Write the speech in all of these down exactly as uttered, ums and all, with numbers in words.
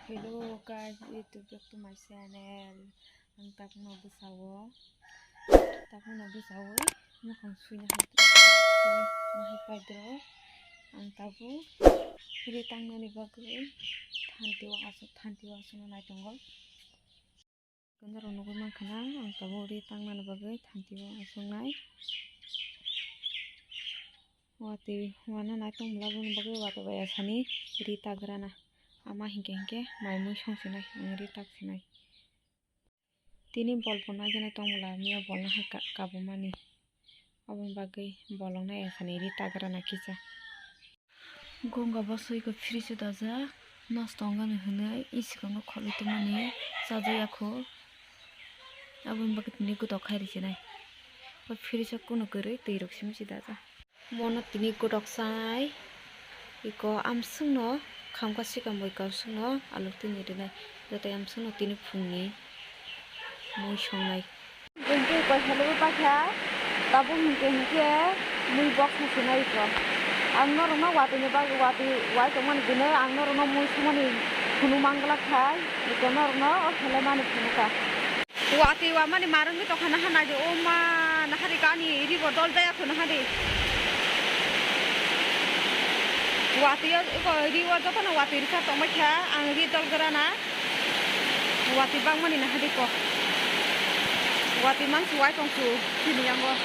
Hello guys, YouTube back to my channel. Ang tabukno bwsao, tabukno bwsao mukhang suina hai, suina hai paidro. Ang tabuk ri tangnani bagwi thanti o aswk, thanti o aswkno nai tongo. Norok nugwi mankha na, ang tabuk ri tangnani bagwi thanti o aswknai. Watwi uanw nai tongmwla boni bagwi watwi bai asani ri tagrana. Ama hinkhe hinkhe mai mui song sinai, ang ri tak sinai. Tini bol bo naijaknai tongmwla, miya bolno hai ka-, kabumani. Aboni bagwi bolong nai asani ri tagrana kisa. Gonga bosoi khe fridge o dajak, nosto wngnani hwnwi isikango kholwi tongmani chajakya kho. Aboni bagwi tini gotok khai rwchinai. O fridge o kunu kwrwi twi rok simi se dajak. Mono tini gotok sanai. Iko amswkno khamkha sikam bai kamswkno aluk tini rwnai. Joto amswkno tini phungni mui songnai. Bini twi koi helaiwi paikha, tabuk hinkhe hinkhe mui bok sasinai iko. Ang norokno watwini bagwi watwi wai tongmani bini ang norokno mui songmani phunu manglak khai, iko norokno o helaimani phunukha. Watwi wamani marwngwi tongkha naha naidi, o ma, naha di kani ribo dol jaya kho naha di. Watwi o iko ri o jotono watwi rwkha tongbaikha, ang ri dol grana. Watwi bangmani naha di ko. Watwi mansu wai tongsu chini yango.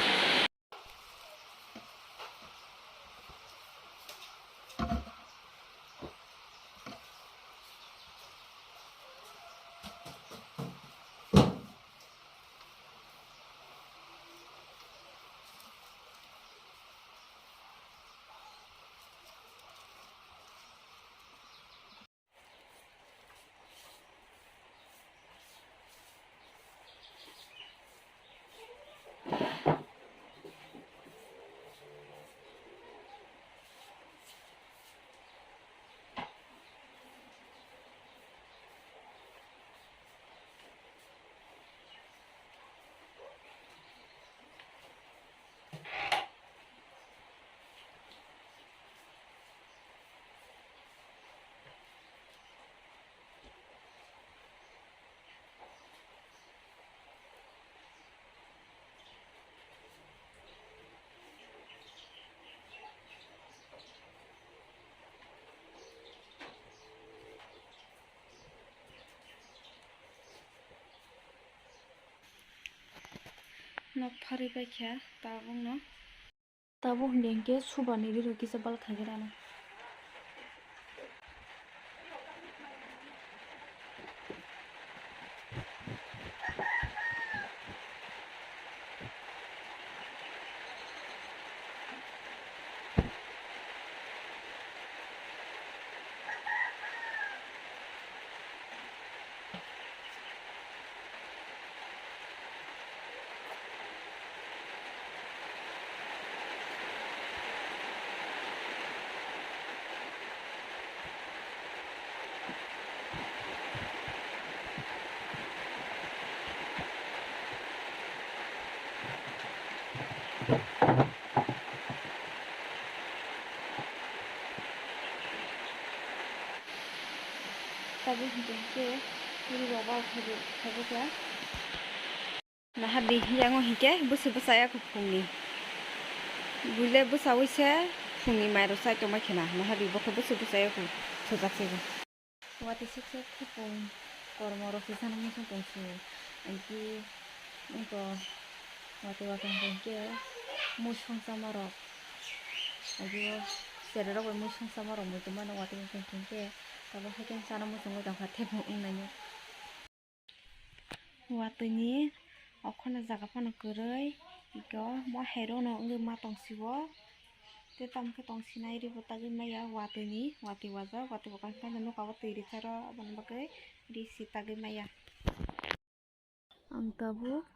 Nok pharwi baikha tabukno. Tabuk hinkhe hinkhe subani rirok kisa bal khaigwi rana. Tabuk hinkhe hinkhe puri rok o khaibukha. Nahardi yango hinkhe bwswi bwsaya kho phungni. Buile bwsawi se phungni mairok chai tongbai khena. Nahardi bokhe bwswi bwsaya kho thwjak se. Watwi sik sik khupung kormo rok se sana muchung tong su. Anki wngko watwi watwi hwnkhe mui songchama rok. Adio sere rok bai mui songchama rok mui tongmani watwi hwnkhe hwnkhe tabuk haikhe sana muchungwi tongkha thepung wngnaino. Watwini okhorno jaga phano kwrwi, iko mo hai rokno wngwi ma tongsibo. Tei tamo khe tongsinai ribo tagwi maya watwini, watwi wajak, watwi bo kaisa kaisa nukha o twi rwkha rw, aboni bagwi ri si tagwi maya. Ang tabuk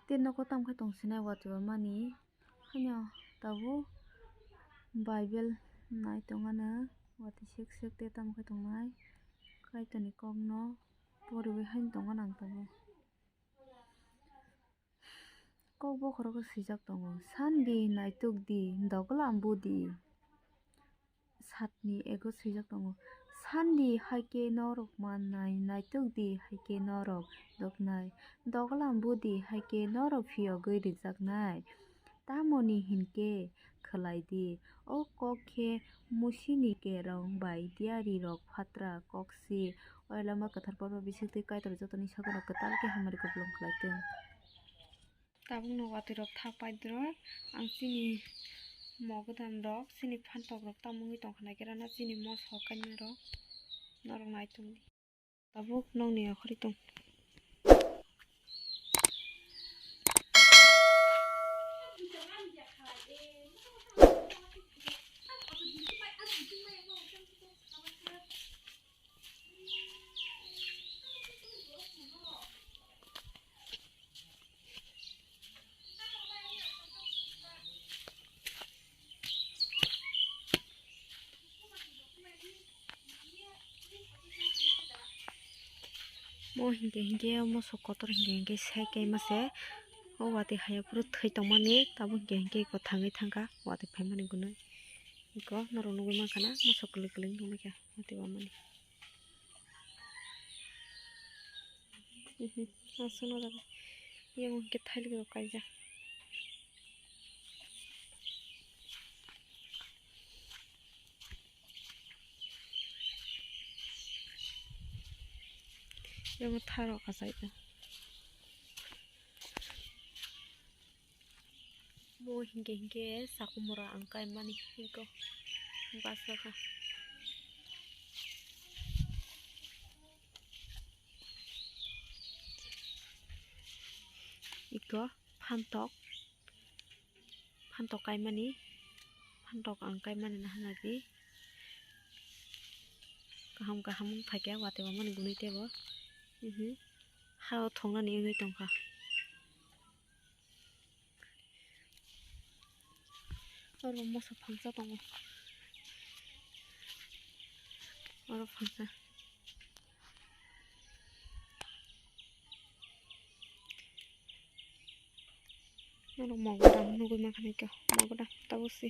tei nogo tamo khe tongsinai watwi wamani, haino tabuk Bible nai tongmano, watwi sek sek tei tamo khe tongnai Kaitorni kokno. Poriwi haino tongmani ang tabuk. Kok bokhorogo swijak tongo, "Sandi, naitukdi, doglam budi." Satni ego swijak tongo, Thandi hai khe norok mannai, naitokdi hai khe norok doknai, doglam budi hai khe norok phiyogwi rijaknai. Tamoni hinkhe khwlaidi, o kok khe Musini kerong bai diarirok phatra koksi. O elama kwthar porma bisingtwi Kaitor jotoni sokorok kwtal khe hamari kupulung khlai thung. Tabukno watwi rok thak paidrok, ang chini mo gwdan rok, chini phantok rok tamo wngwi tongkha naikhe rana chini moso kaima rok norok naitung di. Tabuk nokni okhorwi tong. Mo hinkhe hinkhe o mosok kotor hinkhe hinkhe sai kaima se o watwi hai phuru thwi tongmani, tabuk hinkhe hinkhe eko thangwi thangkha watwi phaimani gunui. Eko norok nugwi mankha na mosok kwlwi kwlwi wngtongmani khe watwi wamani. Mhm, aswk no jaga. Yang hwnkhe thailik rok kaijak. Yang tharok achai. Bo hinkhe hinkhe sakumura ang kaimani eko basa kha. Eko phantok, phantok kaimani, phantok ang kaimani nahana di. Kaham kaham wng phaikhe watwi wamani gunui teibo. Mhm. Hao thongnani wngwi tongkha. Oro moso phangsa tongo. Oro phangsa. Oro mogodam nugwi mankha naikhe. Mogodam tabuk se.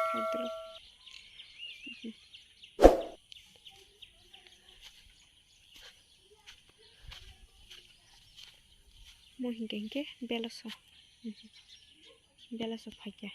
Phaidrop. Mo hinkhe hinkhe belaso, belaso phaikha.